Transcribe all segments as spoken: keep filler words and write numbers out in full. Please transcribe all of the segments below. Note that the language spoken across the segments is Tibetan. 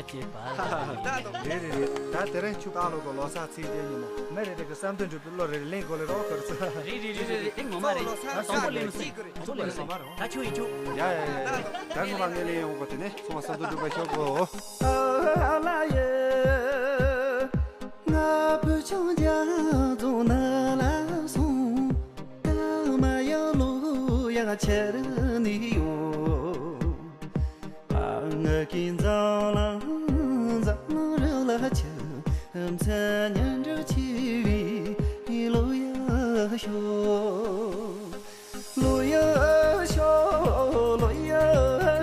ཅེས་པ། རེད་རེད་རེད། ད་དེ་རིང་ཆུ་ད་ལོ་གོ་ལོ་ས་ཚིགས་བཅད་ཉིན་མོ། མི་རེ་རེ་གི་བསམ་དོན་འགྲུབ་པའི་བློ་རེ་རེ་ལེན་དགོས་ལེ་རོགས་ཁུར་ཚུ། རེད་རེད་རེད་རེད། དེ་ངོ་མ་རེད། ད་དང་པོ་ལེན་སོང་། དང་པོ་ལེན་སོང་། ད་ཆུ་ཡིན་ཆུ། ཡ་ཡ་ཡ་ཡ། ད་ངོ་མ་ངས་ལེན་ཡོང་གོ། དེ་ནས་ཚོང་བ་བསམ་དོན་འགྲུབ་པ་ཤོག་གོ། ཨ་ལ་ཡེ། ང་བུ་ཆུང་རྒྱ་རྫོང་ན་ལ་སོང་། ད་མ་ཡང་ལོ་ཡང་ཆེར་ནི་ཡོད། ཨ་ང་གི་འཛམ་གླིང་འཛམ་གླིང་རི་ལ་ཆུ་མཚན་ཉིན་འགྲོ་ཆེ་བའི་ལོ་ཡ་ཤོ། ལོ་ཡ་ཤོ། ལོ་ཡ་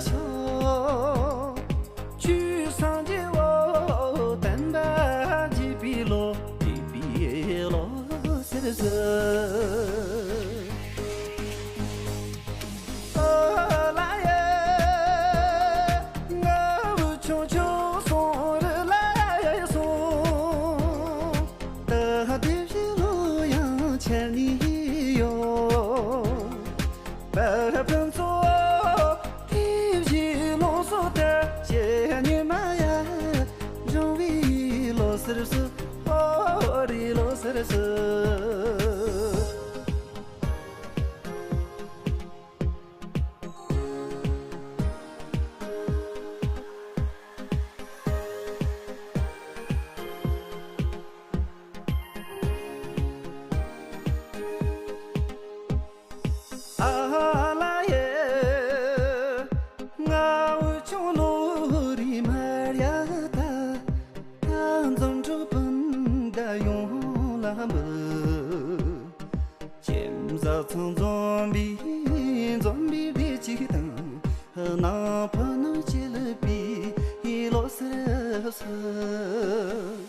ཤོ། ཆོས་སངས་རྒྱས་འོ་བསྟན་པ་རྒྱས་པའི་ལོ། རྒྱས་པའི་ལོ་ཟེར་ཟེར། ཨ་ལ་ཡ། ང་བུ་ཆུང་ཆུང་སོང་རི་ལ་སོང་། ད་དེ་བཞིན་ལོ་ཡང་ཆད་ནི་ཡོད། པར་ཕུན་ཚོགས་དེ་བཞིན་ལོ་སོ་ལྟར་བྱེད་ཉི་མ་ཡ། འབྱུང་བའི་ལོ་ཟེར་སུ། ཨོ་རི་ལོ་ཟེར་སུ། ཨ་ལ་ཡེ། ང་བུ་ཆུང་ལོ་རི་མར་ཡ་ད། ད་འཛོམས་འགྲོ་སྤུན་ཟླ་ཡོངས་ལ་འབུལ། ཁྱིམ་བཟའ་ཚང་འཛོམས་པའི་འཛོམས་པའི་བདེ་སྐྱིད་དང་། ནང་ཕོ་ནང་སྐྱིད་པའི་ལོ་ཟེར་སུ།